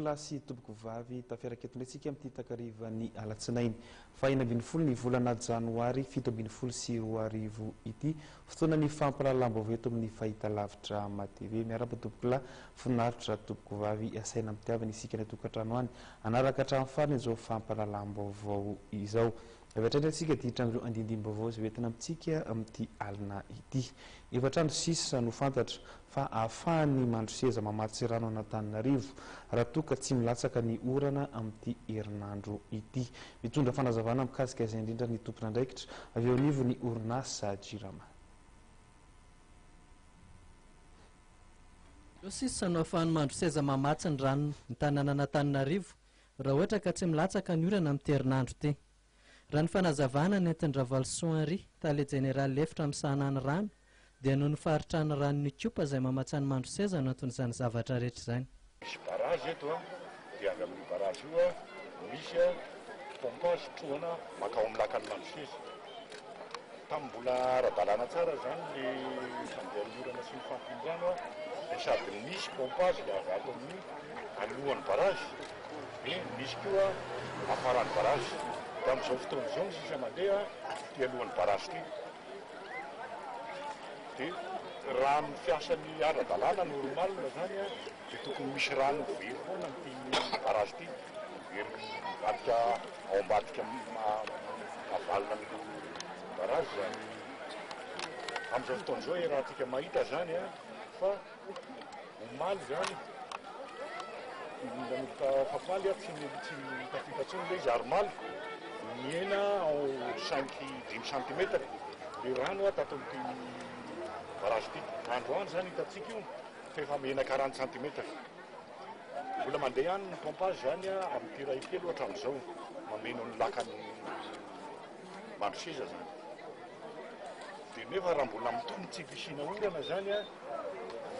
Tompokolahy sy tompokovavy, tafiaraka eto indray isika amin'ity takarivan'ny alatsinainy faha 16 ny volana janoary 2017 ity. Fotoanan'ny fampahalalam-baovao eto amin'ny fahitalavitra Matv. Miarahaba tompokolahy, finaritra tompokovavy, asaina am-pitiavana isika any an-tokantrano any hanaraka hatramin'ny farany izao fampahalalam-baovao izao. Avy hatrany ary isika diditra amin'ireo andindinim-baovao izay hoentina amintsika amin'ity alina ity. Efatr'andro sisa no fantatra fa ahafahan'ny Mandroseza mamatsy rano an'Antananarivo raha toa ka tsy milatsaka ny orana amin'ity herinandro ity. Mitondra fanazavana mikasika izay indrindra ny tompon'andraikitra avy eo anivon'ny orinasa Jirama. Eo sisa no ahafahan'ny Mandroseza mamatsy ny rano ny tanànan'Antananarivo raha ohatra ka tsy milatsaka ny orana amin'ity herinandro ity. Raha ny fanazavana nentin-dRavalosoa Henri, tale jeneraly lefitra misahana ny rano, dia noho ny faharitran'ny ranon'Ikopa izay mamatsy an'i Mandroseza no anton'izany zavatra rehetra izany. Misy barrage eto dia avy amin'io barrage io misy pompage trohana mankao amin'ny lakan'i Mandroseza. Tamin'ny mbola ara-dalàna tsara izany le fandehan'ny orana sy ny fampindrano dia sady nisy pompage le avy ato amin'ny alohan'ny barrage dia nisy koa afaran'ny barrage. Dia amin'izao fotoana izao ny sisa mandeha ity alohan'ny barrage ity. Dia raha ny fiasan'ny ara-dalàna normal izany dia tokony misy rano very foana amin'ity barrage ity. Very mivadika ao ambadika avalona amin'io barrage izany. Amin'izao fotoana izao iarahantsika mahita izany fa omaly izany nanomboka afakomaly tsy tsy tafita intsony ilay izy ary omaly nihena ao cinq dimy centimètre ilay rano tato amin'ity barrage ity. Androany izany hitantsika io fa efa mihena quarante centimètre. Mbola mandeha ihany ny pompage izany amin'ity iray ity aloha hatramin'izao, mameno ny lakan'i Mandroseza izany. Dia nefa raha mbola mitohy ny tsy fisiana orana izany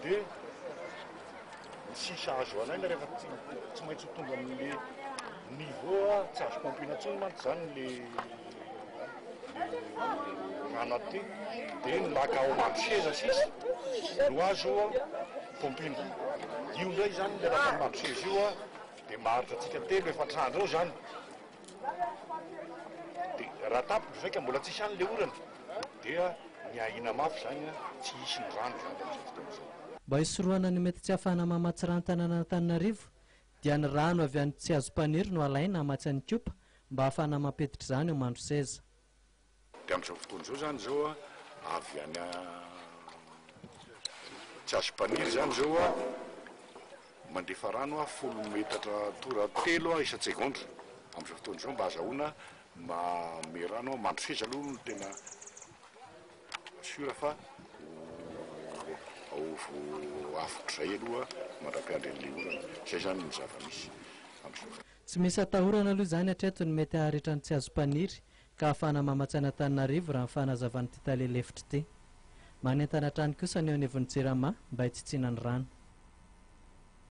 dia ny sisa azo alaina rehefa tsy tsy maintsy ho tonga amin'le niveau tsy azo pompena intsony mantsy izany le le rano aty dia ny laka ao Mandroseza sisa no azo Pompina. Io indray izany ilay lakan'i Mandroseza io dia maharitra antsika telo efatra andro eo izany. Dia raha tapitra izay ka mbola tsisy ihany ilay orana dia ny ahiana mafy izany tsy hisy ny rano izany amin'izao fotoana izao. Mba hisorohana ny mety tsy hahafahana mamatsy rano tanànan'Antananarivo dia ny rano avy any Tsiazompaniry no alaina hamatsy an'Ikopa mba hahafahana mampiditra izany ao Mandroseza. Dia amin'izao fotoana izao izany izao avy any Tsiazompaniry izany izao mandefa rano folo metatra tora telo isan-tsegondra amin'izao fotoana izao mba azahoana manome rano Mandroseza aloha no tena sûr fa ho avotr'izay aloha mandra-piandry an'ilay orana. Izay izany ny zava-misy amin'izao fotoana. Tsy misy atahorana aloha izany hatreto ny mety haharitra ny Tsiazompaniry ka ahafahana mamatsy an'Antananarivo raha ny fanazavan'ity tale lefitra ity. Manentana hatrany kosa ny eo anivon'ny Jirama mba hitsitsiana ny rano.